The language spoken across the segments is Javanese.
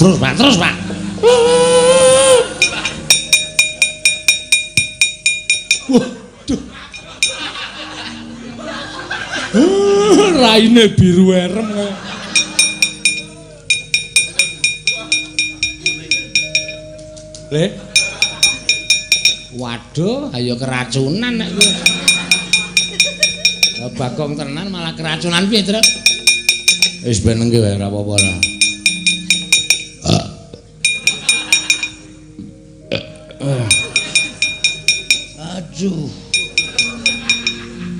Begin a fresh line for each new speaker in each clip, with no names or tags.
Terus, Pak, terus, Pak. Waduh. Raine biru erem kaya. Le. Waduh, ayo keracunan nek kowe. Bagong tenan malah keracunan piye, Truk? Wis ben nengke wae ora apa-apa ora. Aduh.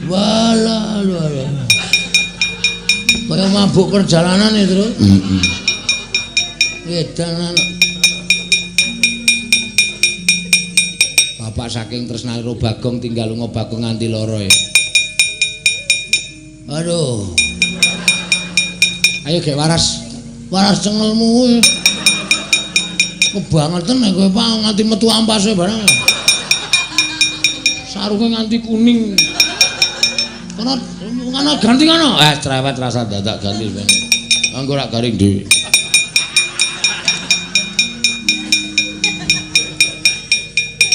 Walah, walah. Kaya mabuk perjalanan ya, Truk. Heeh. Wedanan. Bapak saking tresnane karo Bagong tinggal lunga Bagong nganti lara ya. Aduh. Ayo gek waras. Waras cengelmu. Kebangetan nek kowe Pak nganti metu ampase barang. Sarunge nganti kuning. Kono ngono ganti ngono. Eh cerewet rasa dadak ganti ben. Anggo rak garing dhewe.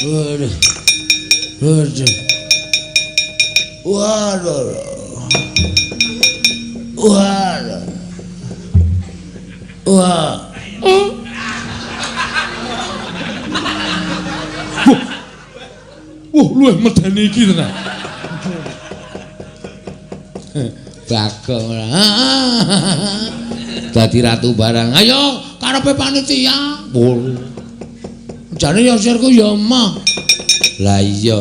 Waduh. Waduh. Waduh. Waduh. Wah. Wah, luwih medeni iki tenan. Bagong ora. Dadi ratu barang. Ayo karepe panitia. Jane ya sirku ya emah. Lah iya.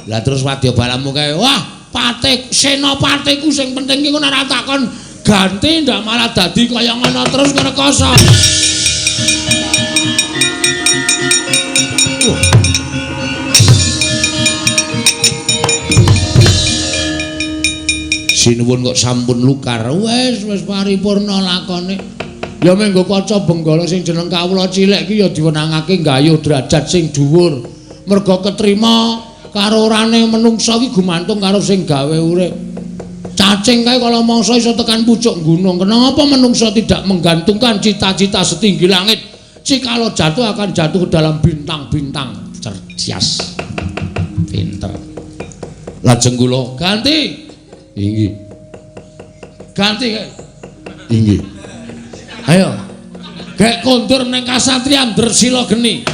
Lah terus wadya balamu kae, wah, patik senopatiku sing penting ki ngono ora takon ganti ndak malah dadi kaya ngono terus ngrekoso. Sinuwun kok sampun lukar. Wis wis paripurna lakone. Ya menggo kaca Benggala sing jeneng kawula cilik iki ya diwenangake nggayuh derajat sing dhuwur. Merga ketrima karo orane menungsa iki gumantung karo sing gawe urip. Cacing kae kala mangsa iso tekan pucuk gunung. Kenapa menungsa tidak menggantungkan cita-cita setinggi langit? Jikalau jatuh akan jatuh ke dalam bintang-bintang. Cerdas. Pinter. Lajeng kula ganti. Inggih. Ganti kae. Inggih. Ayo. Gek kondur ning kasatriyan Dresila Geni.